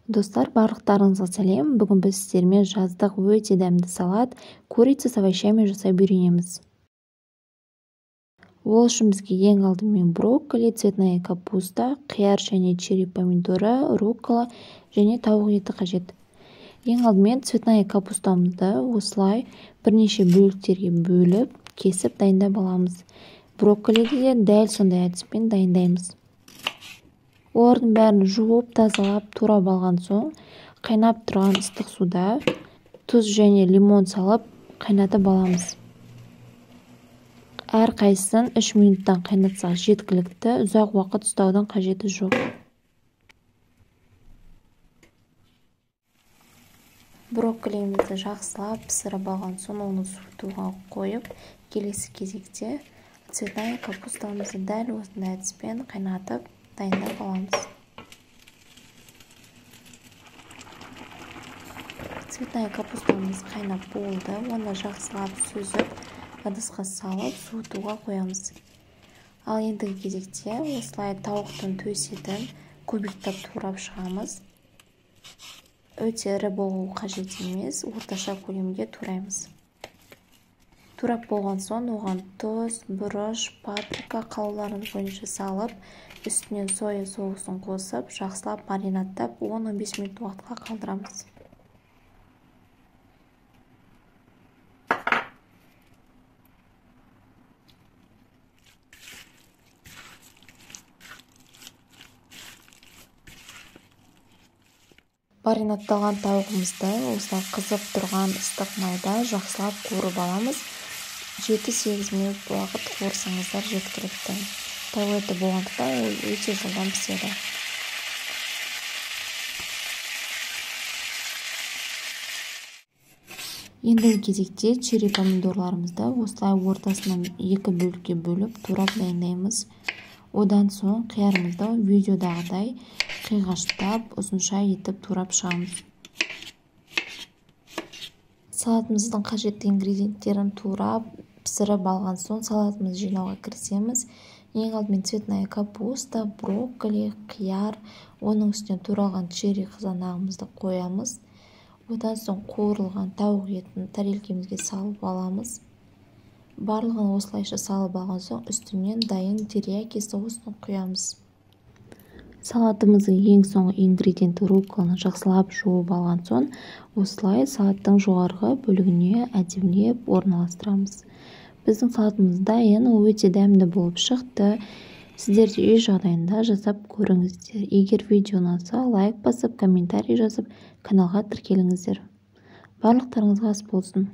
Достар, барлықтарыңызға сәлем. Бүгін біз сіздермен жаздық өте дәмді салат курица с овощами жасап үйренеміз. Ол үшін бізге ең алдымен брокколи, цветная капуста, қияр және черри помидоры, руккола және тауық еті қажет. Ең алдымен цветная капустамызды осылай бірнеше бөліктерге бөліп, кесіп дайындап аламыз. Брокколиді де дәл сондай әдіспен дайындаймыз. Олардың бәрін жуып, тазалап, турап алған соң, қайнап тұрған ыстық суда тұз және лимон салып қайнатып аламыз. Әр қайсысын 3 минуттан қайнатсақ жеткілікті, ұзақ уақыт ұстаудың қажеті жоқ. Брокколимізді жақсылап пісіріп алған соң, оны суытуға қойып, келесі кезекте цветная капустамызды дәл осындай әдіспен қайнатып дайындап аламыз. Цветная капустамыз қайнап болды. Оны жақсылап сүзіп, ыдысқа салып, суытуға қоямыз. Ал ендігі кезекте осылай тауықтың төс етін кубиктап турап шығамыз. Өте ірі болу қажет емес, орташа көлемде тураймыз. Турап болған соң оған тұз, бұрыш, паприка қалауларыңыз бойынша салып, үстінен соя соусын қосып, жақсылап маринадтап 10-15 минут уақытқа қалдырамыз. Маринадталған тауығымызды осылай қызып тұрған ыстық майда жақсылап қуырып аламыз. 7-8 минут уақыт қуырсаңыздар жеткілікті. Тауық еті болғандықтан ол өте жылдам піседі. Ендігі кезекте черри помидорларымызды осылай ортасынан екі бөлікке бөліп турап дайындаймыз. Одан соң қиярымызды видеодағыдай қиғаштап ұзынша етіп турап шығамыз. Салатымыздың қажетті ингредиенттерін турап, пісіріп алған соң салатымызды жинауға кірісеміз. Ең алдымен цветная капуста, брокколи, қияр, оның үстіне туралған черри қызанағымызды қоямыз. Одан соң қуырылған тауық етін тарелкемізге салып аламыз. Барлығын осылайша салып алған соң үстінен дайын терияки соусын құямыз. Салатымыздың ең соңғы ингредиенті рукколаны жақсылап жуып алған соң, осылай салаттың жоғарғы бөлігіне әдемілеп орналастырамыз. Біздің салатымыз дайын, ол өте дәмді болып шықты. Сіздер де үй жағдайында жасап көріңіздер. Егер видео ұнаса, лайк басып, комментарий жазып, каналға тіркеліңіздер. Барлықтарыңызға ас болсын.